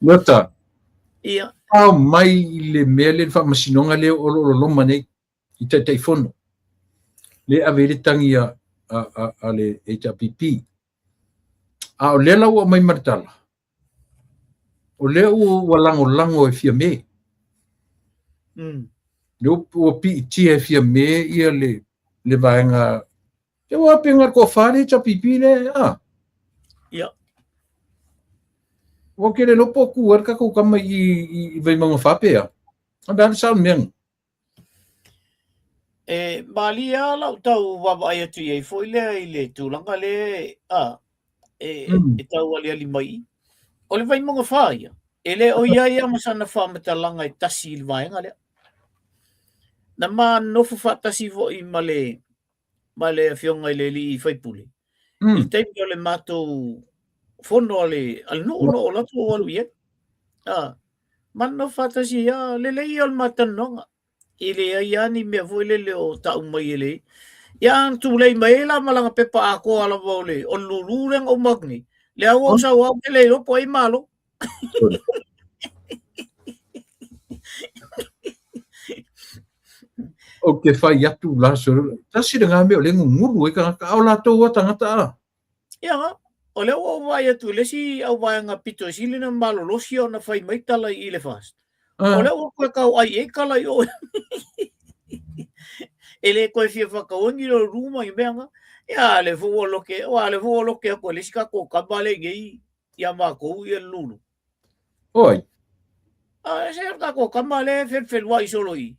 Leota. Ia. Ao mai i le mea lea le faamasinoga lea o lo o loloma nei i Taitaifono. Le ave i le tagi a le HRPP. A o lea la ua aumai ma le tala, o lea ua lagolago e Fiame. Lea ua piitia e Fiame ia le vaega. Te ua pe ngā toa le HRPP le, a? Ia. Ua ke le lopo ku ar ka kama i Vaimauga whapea. A mea alu sao mea. E malie a lau tau vaavaai atu i ai foi lea i le tulaga le a e, e tau aliali mai i. O le Vaimauga 4 ia, e le o ia ia ma sana faamatalaga e tasi i le vaega lea. Na ma nofo faatasi foi ma le ma le afioga i le alii faipule. I le taimi o le matou fono a le nuu na ou alu atu ou alu i ai. A, ma nofo faatasi ai, a, lelei ia o le matalanoaga. E leai lava ni mea foi lele o tau mai e le. Ia a tulei mai ai la ma lana pepa atoa lava o le o le lulu lea na uma atu nei. Lea ua ou sau au ke le iloa po o ai malo. Ou te whai atu la so tasi le ngā mea o le ngunguru e tangata a o latou a tangata a. Ia, o lea ua ou vaai atu i le isi au vaega pito e sili na malolosi ona fai mai tala i le FAST. O lea ua koe kau ai e kala i oe. E le koe fia whakauangi lo ruma i mea nga. Ia, le fo ua loke, ua le fo ua loke aku le isi ka ko kama le ngei ia mākou ia lulu. Oi. A e se ka ko kama le felfelua i solo i.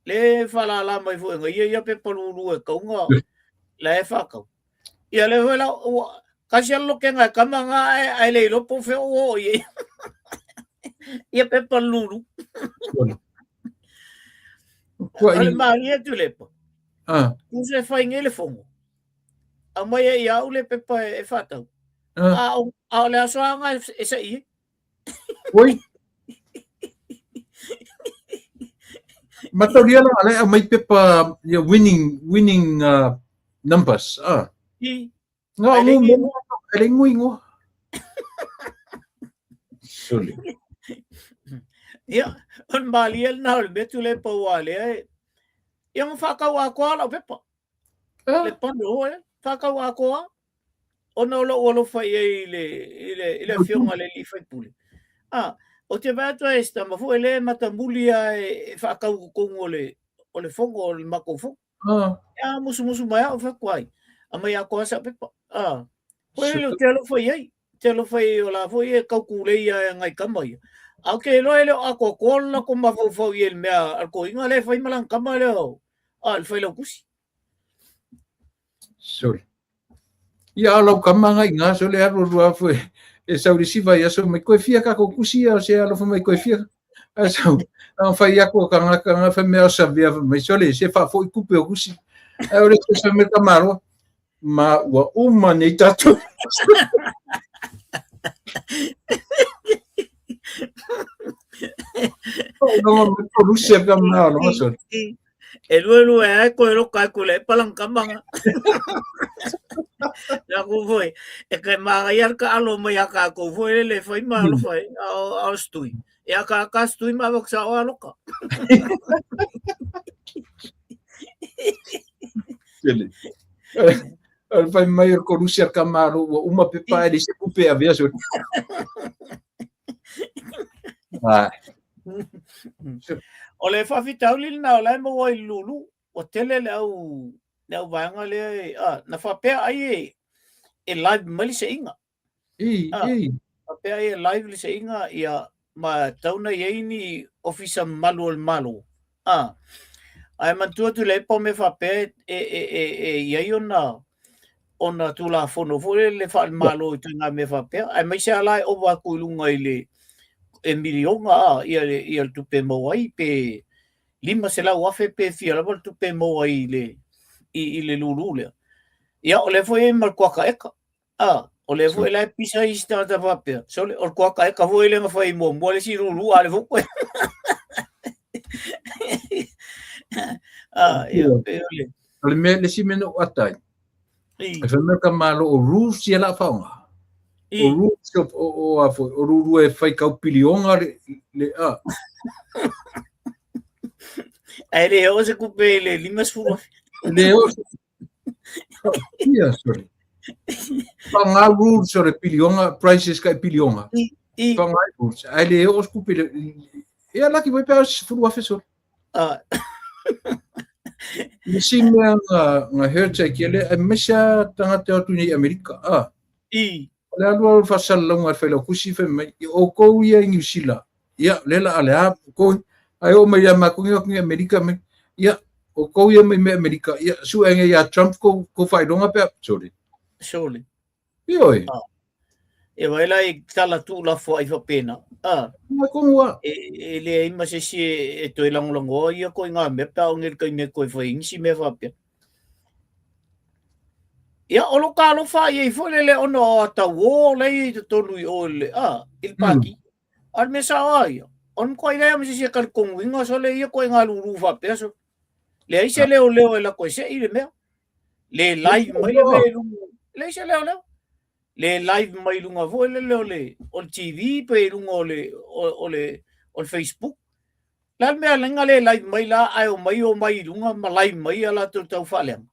Le whalala mai fo e ia ia pepa lulu e kaunga la e whakau. Ia le foi la ua kasi alo ke ngai kama nga e ai le ilo po fe o i. Ia pepa lulu. Kua i. mahi e tu lepa. Ah. Ku se whai nge le fongo. A mai e ia le pepa e whatau. A o a o le aso anga e sa i. Oi. Mataulia la le mai pepa ia winning numbers. Ah. I. Nga Ai le ngu ngi mo le ngui ngo. Sole. Ia, on malie na o le mea tu le pau a lea e. Ia ma whakau a koa lau pepa. Le pane o e, whakau a koa. Ona o lou alofa i ai i le, i le, i le afioga le alii faipule. A, o te vaai atu ai si tama foi le matamuli a e whaakau totonu o le, o le fono, o le matou fono. A, musumusu mai au whaku ai. A mai a koa sa pepa. A, koe le o te alofa i ai. Te alofa i o la foi e kaukulei a e ngai kama ia. A o te iloa e le o atoatoa le latou mafaufau i le mea a le toeaina lea e fai ma lana tama lea o, a, le Failautusi. Sorry. Ia a lau kama ngai ngā so le alu alu afu e, e sau le siva ia so mai koe fia kako kusi ia o se alofa mai koe fia. A sau, a whai ako ka ngā ka ngā whamea o sa vea mai so le se wha foi kupe o kusi. A o le se sa me ka maro, ma ua uma nei tātou. O no ko Rusia ka mea o so. E lue lue ai koe roka ai kule palang kamanga. Na ku foi, e kai maga ia ka alo mai a ka ko foi le foi ma alo foi ao stui. E a ka ka stui ma vok sa o aloka. Tele. Al fai mai o ko Rusia ka maro ua uma pepa e le se kupe a vea so. Ah. O le faafitauli lena o la e maua i le lulu, ua tele le au le au vaega lea e, a, na faapea ai e, e live mai le seiga. I, A, i. faapea ai e live le seiga, ia, ma tau na i ai ni ofisa mamalu o le Malo. A, ae manatua atu le epa o mea faapea e, e, e, e, e i ai ona, ona Tulafono foi lele faale-Malo i ituaiga mea faapea, aemaise lava la e ova atu i luga i le e miliona a ia le ia le tupe e maua ai pe 500,000 pe fia lava le tupe e maua ai i le i, i le lulu lea. Ia o lea foi e i ai ma le kuaka eka. A, o lea foi la e pisa isi tagata faapea. Sole, o le kuaka eka foi lea na fai muamua le isi lulu a le foi koe. A, ia, pe o le. O le mea, le isi mea na ou ata ai, e fai mai ka Malo o rules ia la faaaoga. O rules o, o, o, a foi, o ruru e whai kau pilionga le, le a. Ae le o se kupe le 50. Le o se Ia, sorry. Pa ngā rules o le pilionga, prices kai pilionga. I, i. Pa ngā rules. Ae le o se kupe le... Ia, laki voi pea o se furu afe, sorry. Ah. Nisi mea ngā, ngā heritage ia le, e mesa tangata atu nei Amerika. Ah. I. O le alu alu faasalalauga a le Failautusi fai mai, i outou ia i Niu Sila, ia, le la a le a, outou, ae oo mai ia matou nei atu nei Amerika mai, ia, outou ia mai mea Amerika, ia, su'e nei ia Trump kou, kou faailoga pe a, sole. Sole. Ioe. Ah. E vai la i tala tuulafoai faapena. Ah. Ia tonu a. E, e leai ma se isi e, e toe lagolagoa ia koe ngā mea pe a o ngeli kai mea koe whai nisi mea faapea. Ia, o lo ka alofa i ei foi le le ona o a tau o le i totonu i o le, a, i le pāki. A le mea sao a ia. O le mkoa i lea ma se sia kali konguinga so le ia koe ngā lulu faapea so. Le ai se leo leo e la koe se i le mea. Le live mai le mea i lunga. Le ai se leo leo. Le live mai lunga foi le leo le o le TV pe i lunga o le o, o le o le Facebook. La le mea lenga le live mai la ai o mai o mai i lunga ma live mai a latou tau faaleaga.